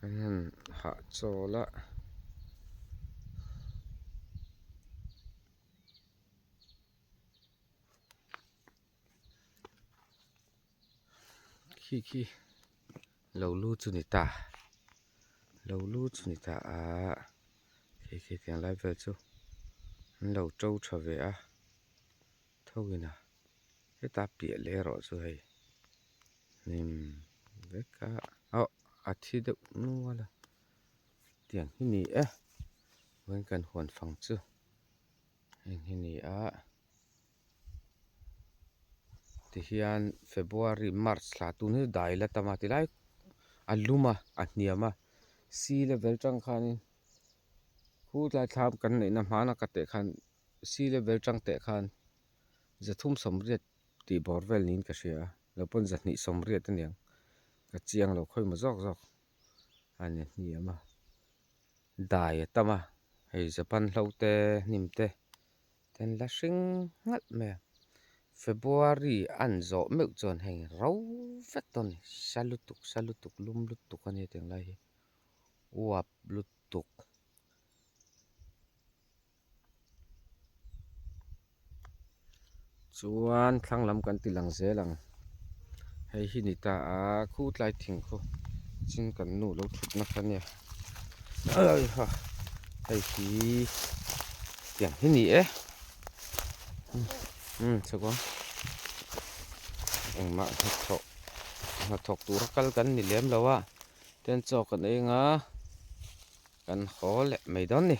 Kan han hah chawl a. Khi khi lo lu chu ni ta lo lu chu ni ta a khi khi tiang lai vel chu an lo to tha ve a tho in a heta piah leh erawh chu hei hnim vek a aw a thi deuh nual a tiang hi ni e vawiin kan huan fang chu heng hi ni a. Tihian February March thla tun hi dai la tam a tilai a lum a a hniam a sea level tang khanin khu tlai thlam kan neihna hmana ka teh khan sea level tang teh khan zathum sawmriat tih bawr vel niin ka hria a lo pawn zahnih sawmriat a niang ka chiang lo khawi maw zawk zawk a ni hniam a dai a tam a hei Japan hlo te hnim te. Kan la hring nghalh mai a, February an zawh meuh chuan hei ro vek dawn a ni, sa lutuk sa lutuk lum lutuk a nia tiang lai hi uap lutuk. Chuan thlang lam kan ti lang zel ang, hei hi ni ta a khu tlai thing khu chin kan nu lo thutna kha nia. Hei hi tiang hi ni e umm chhuk ang engmah hnathawh hnathawk tura kal kan ni lem lo a ten chaw kan ei anga kan haw leh mai dawn ni.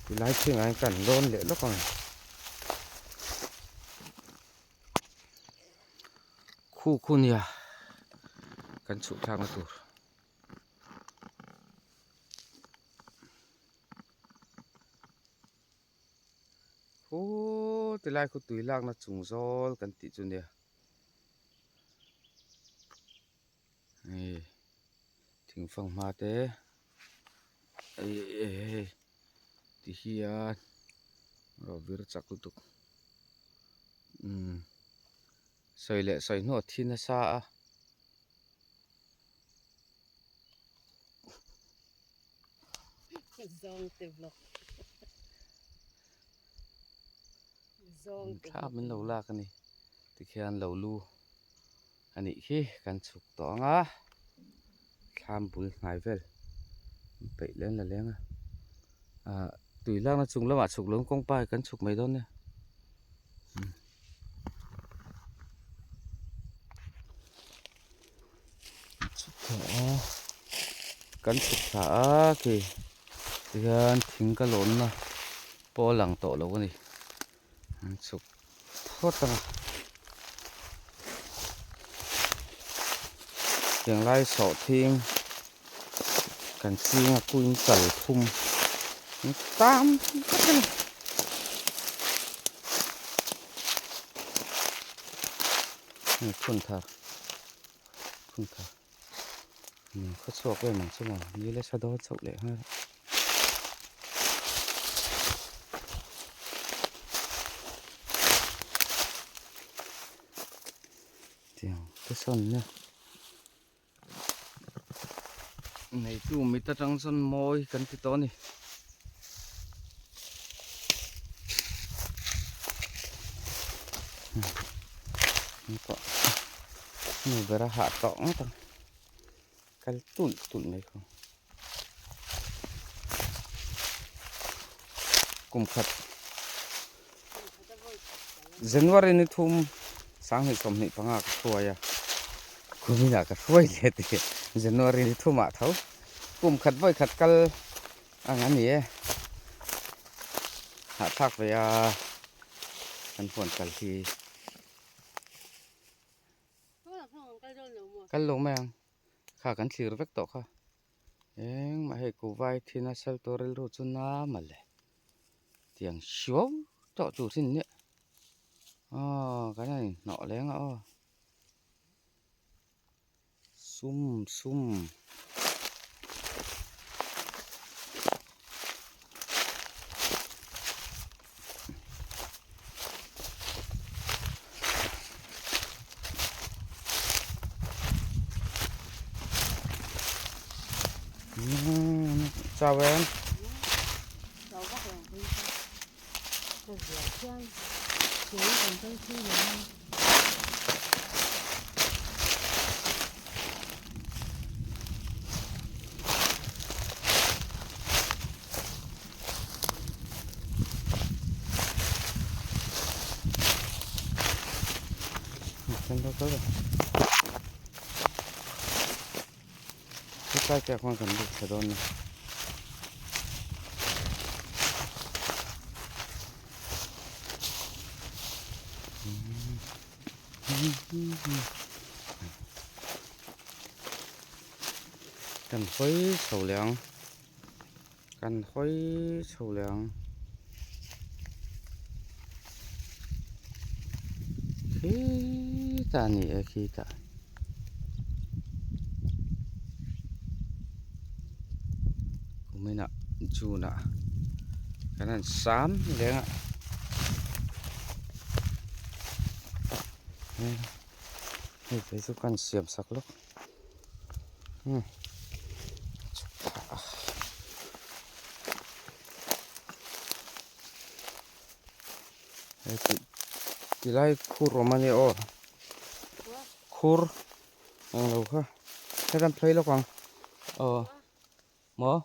Tilai thingah hian kan lawn leh lawk ang khu khu nia kan chhuh thlakna tur. Khuuu tilai khu tui lakna chung zawl kan tih chu nia hei thing fanghma te hei ti hian rawh vir chak lutuk umm sawi leh sawi hnuah thi nasa a. Thla min lo lak a ni tikhian lo lu a nih khi kan chhuk tawh ang a thlam bul hnai vel peih leng la leng a ah tui lakna chung lamah chhuk lo kawngpa hi kan chhuk mai dawn nia. Kan chhuk thla a khi tihian thing ka lawnna pawh a lang tawh lo a ni an chhuk phawt ang a tiang lai sawhthing kan ching a kuin kal thum tam tak a ni. Phun thar phun thar khaw chhuak em ang chu maw ni la sa dawn chauh leh nghal tiang te sawn nia neitu mit atang chuan mawi kan ti tawh a ni. Nu ber a hah tawh ngawt ang kal tulh tulh mai kha kum khat January ni thum sanghnih 25 ka hruai a kuminah ka hruai leh tih January ni thumah tho kum khat vawi khat kal ang a ni e hahthlak ve a kan huan kal hi kal lo mai ang kha kan thlir vek tawh kha engmah hei kuhva hi thin a sal tur rilru chu nama le tiang hriau tawh tur hi ni aw kan han inhnawh leng a aw sum sum. Chau em? Hetlai te ah khuan kan lut thla dawn a ni. Kan hawi chho leh ang kan hawi chho leh ang khitah a ni e khitah. Kuminah June ah kan han sam leng a hei phei chu kan siam sak lawk umm hei tilai khur awm a nia aw. Khur ang lo kha hei kan phei lawk ang aw maw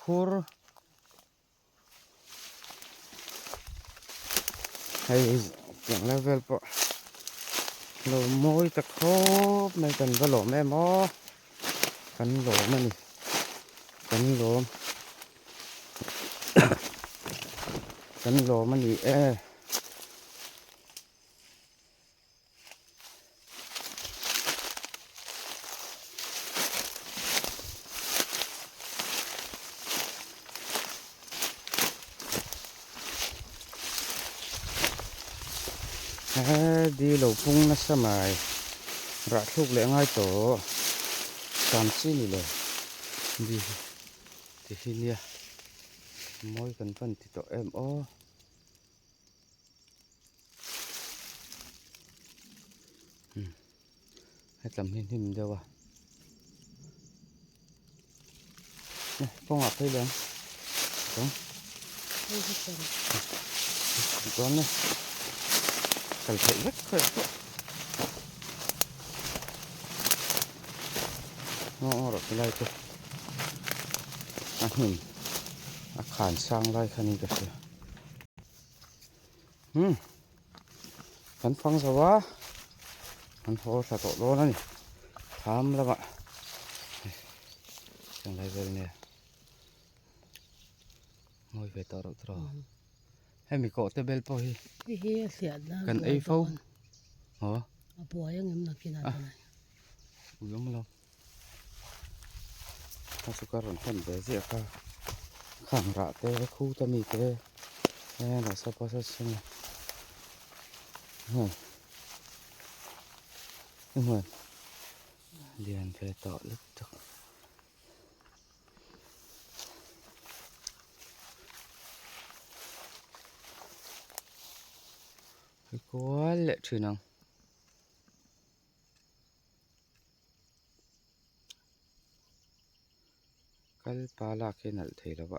khur hei tiang lai vel pawh lo mawi ta khawp mai kan va lawm em aw kan lawm a ni kan lawm kan lawm a ni e. He di lo pung nasa mai rah thluk leh ngai tawh sam chi ni lo di hi ti hi nia mawi kan van ti tawh em aw. Hetlam hi hnim deuh a kawngah phei leh ang chuan kal theih vek khawi pawh aw rawh ti lai chu a hnim a khan sang lai khan in ka hria. Umm kan fang zo a kan haw thla tawh dawn a ni thlam lamah heng lai vel nia mawi ve tawh reuh tawh hemi kawh te bel pawh hi kan ei fo aw a buai ang em nakin a ui awm lo. A chu ka rawn hawn ve ziah kha khang rah te khu ta mi te nasa pawh sa ni hmun lian ve tawh lutuk. Kual leh thin ang. Kal pa lak hi a nalh thei lo a